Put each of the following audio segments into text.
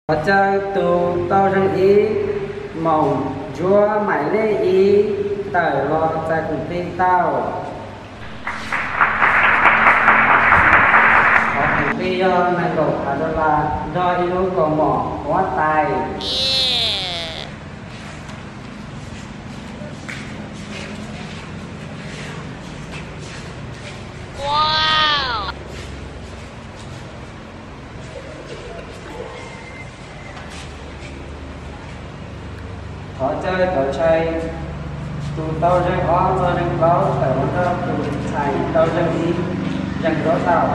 Thov caw tus tau zeeg ib moos ntsuab maim lej ib tawm los txais khoom plig tau. Qhov khoom plig yog nees nkaum phav dollar nrog ib lub kaus mom huab tais. Thov caw cov ntxhais tus tau zeeg ob txog zeeg plaub tawm los nrog tus ntxhais tau zeeg ib zeeg ntsuab tau.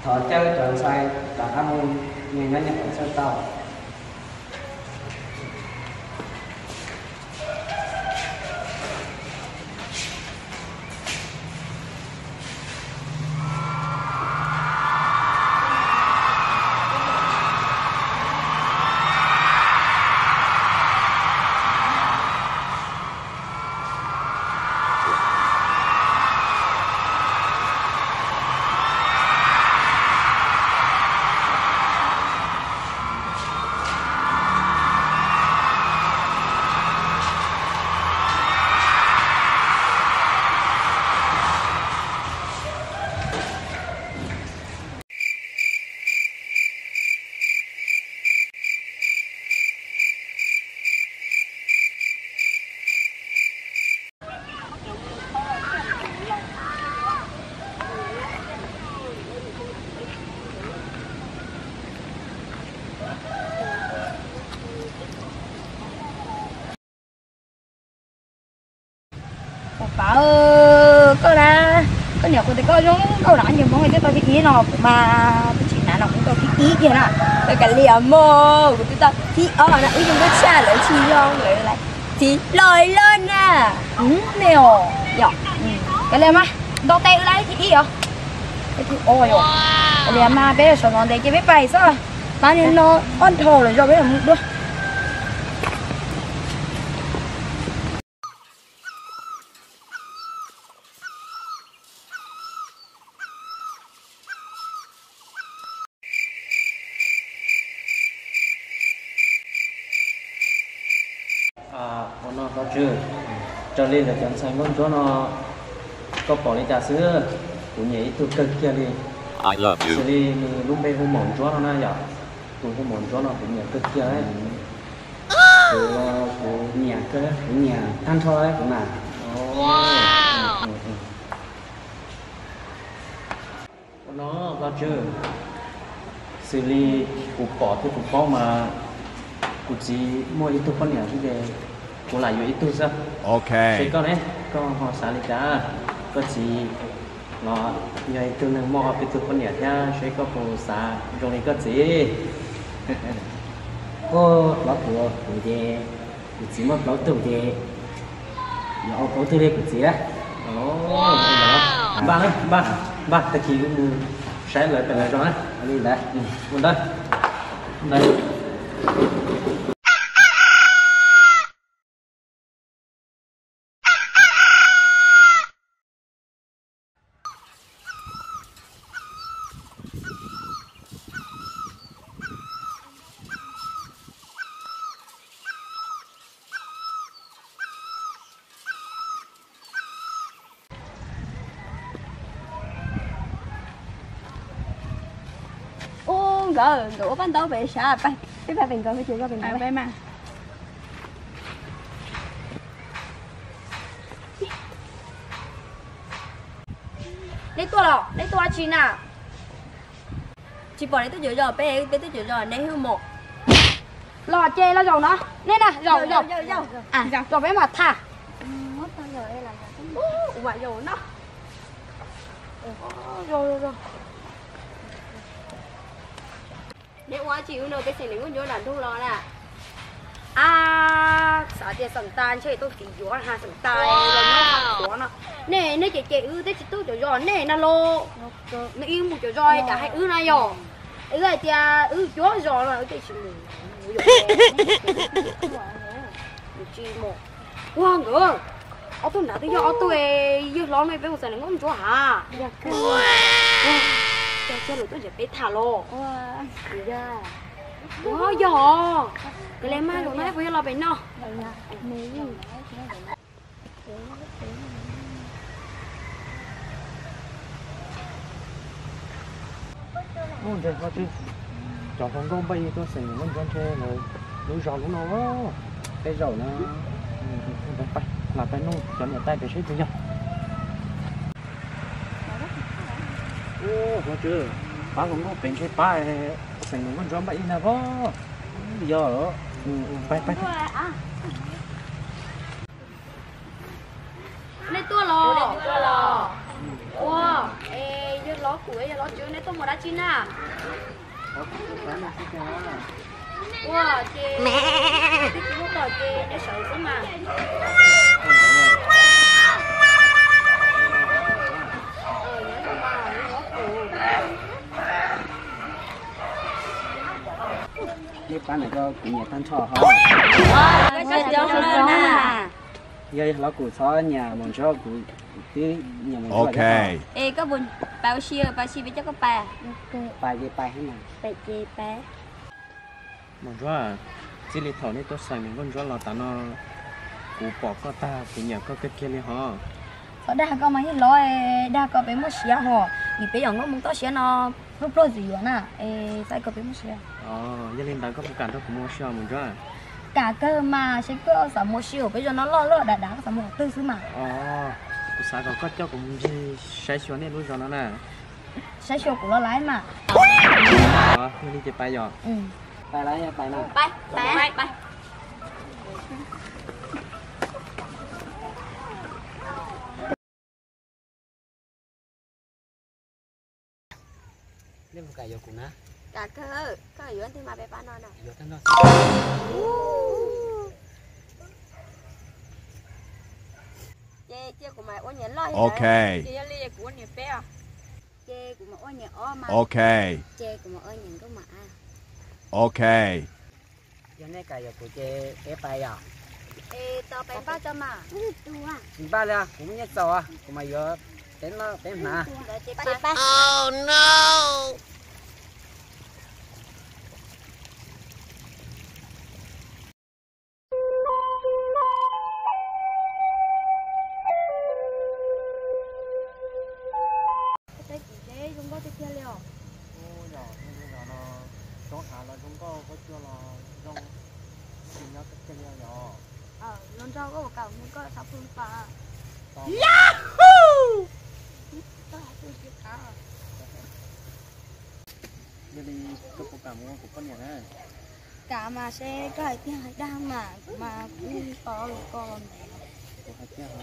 Thov caw cov ntxhais rov qab mus nyias nyob nyias qhov chaw tau. Ua pab, koj na, koj niam kuv tias koj zoo nkauj na, nyias Hmoob twb tau thib ib no, kuv mas kuv tsis hnav no kuv tau thib ib kiag na. Koj kav liam mog, kuv twb tau thib ob na, wb zoo nkauj tshaj lawv tsis zoo lawv lais txiv loj loj na. Nej os, yom, kav liam mas, nto tes wb lais thib ib os. Thib ob yom, kav liam mas peb saum no ntev ces peb pais xwb, pab li no ob dhau lawm zog peb los mus dua. Ua no Pov Tswv, raws li lawv cov ntxhais nkauj ntsuab no, koj pom li cas xwb? Kuv nyiam ib tug kawg kiag li. Xws li nws lub npe hu Maum Ntsuab no na yom, tus hu Maum Ntsuab no kuv nyiam kawg kiag. Kuv, kuv nyiam kawg, kuv nyiam tag nrho kuv mas. Ua no Pov Tswv, xws li kuv pom thiab kuv paub mas kuv txiv muaj ib tug poj niam xwb ces kuv lam yuav ib tug xwb. Seb koj ne, koj ho xav li cas? Koj txiv los yog ib tug neeg muaj ob peb tug poj niam thiab, seb koj puas xav zoo li koj txiv? Ua, plaub tug, kuv ces kuv txiv muaj plaub tug ces yuav ua plaub tug li kuv txiv. Npaj, npaj, npaj, tag kis wb mus saib lawv pem lawv zos na. Li ntawd, mus ntawd. Ub, nkawd, nkawd ua paj ntaub pem sab, peb pais pem nkawd, peb cia nkawd pem nkawd. Neb tuaj los, neb tuaj dab tsi na? Tsis pom neb tuaj cuav zos, peb, peb tuaj cuav zos neb hu Maum. Los ces los zaum no, neb na, zaum, zaum, zaum peb mam tham. Ua yog no. Neb ua tsi wb no peb xeem Hmoob Ntsuab nram ntug los na? A, xav tias xeem tas ntshe tuaj tiv yuav ha, xeem tas los nyob tuav no. Nej, nej cem cem wb twb tsis tub cov zos nej na los. Nej ib mus cov zos cas hais wb na yog. Wb hais tias wb cuab zos no wb twb tsis mus. Ua nkawd, ob tug nrad twb yog ob tug yawg hlob no peb mus xeem Hmoob Ntsuab hav. Cas cia lawv tuaj nrhiav peb tham los. Ua yog, kawg li mas lus no puas yog los pem no? Ub, ntshe ho tsis, cov hluas nkauj npaj ib tuaj xeem Hmoob Ntsuab ntshe lawv lub zos lub no. Tej zaum no, los pais nug cov niam tais pem seb puas yog. Ub, pab hluas nkauj pem ntshe pab xeem Hmoob Ntsuab npaj ib na pob. Yog, pais pais. Nej tuaj los? Ua, es yawg hlob kuv, yawg hlob Tswb, neb tuaj mus dab tsi na? Ua, ces twb tsis muaj pom ces neb sawv xwb mas. Nej pab na, kuv nyiam tag nrho ho. Yog hlob kuv txhob nyiam Maum Ntsuab, kuv twb nyiam Maum Ntsuab. Es koj puas pais ua si, pais ua si peb coj koj pais. Pais ces pais. Maum Ntsuab, txij li thaum nej tuaj xeem Maum Nkauj Ntsuab los tas no, kuv pom koj tag kuv nyiam koj kawg kiag li hos. Txhob dag koj mas yawg hlob, dag koj peb muaj siab hos, vim peb yog nkauj Hmoob toj siab no pluag pluag txiv yuav na, es txhob koj peb muaj siab. Yog li ntawd koj puas kam nrog kuv mus ua si Maum Ntsuab? Kam kawg mas, seb koj xav mus ua si uas peb zos no loj loj dav dav koj xav mus qhov twg xwb mas. Kuv xav kom koj coj kuv mus ncig saib xyuas nej lub zos no na. Saib xyuas kuv los lawm mas. Yog li ces pais yom. Pais lawm, pais no. Nej puas kam yuav kuv na? Kam kawg, koj yuav ntej mas peb pab no na. Yuav tag no. Ces cia kuv mam ua niam loj. Ok. Ces yog li kuv ua niam peb os. Ces kuv mam ua niam ob mas. Ok. Ces kuv mam ua niam nkauj mam. Ok. Yog nej kam yuav kuv ces peb pais yom. Es tos pais npaj tso mas. Tsis npaj li, kuv muaj nyiaj txaus, kuv mam yuav peb noj peb hnav. Tej kuv ces zoo nkauj tiag tiag li os. Ub, yog nej lub zos no roob hav los zoo nkauj, huab cua los zoo, nyob tiag tiag li yom. Los nrog koj ua kam mus koj xav pw pas. Yog li koj puas kam mus ua kuv poj niam na? Kam mas, seb koj hais tiag hais dag mas, kuv mas kuj tos lus ko los ntawd. Kuv hais tiag os.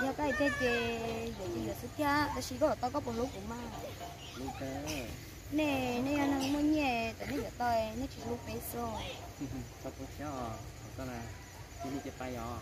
Yog koj hais tiag ces yuav ces yuav xwb thiab, tab sis koj kom tau koj puas hlub kuv mas. Hlub kawg. Nej, nej yog neeg muaj nyiaj, txawm nej yuav tau, nej tsis hlub peb xwb. Txhob tu siab os, koj na, cia li ces pais yom.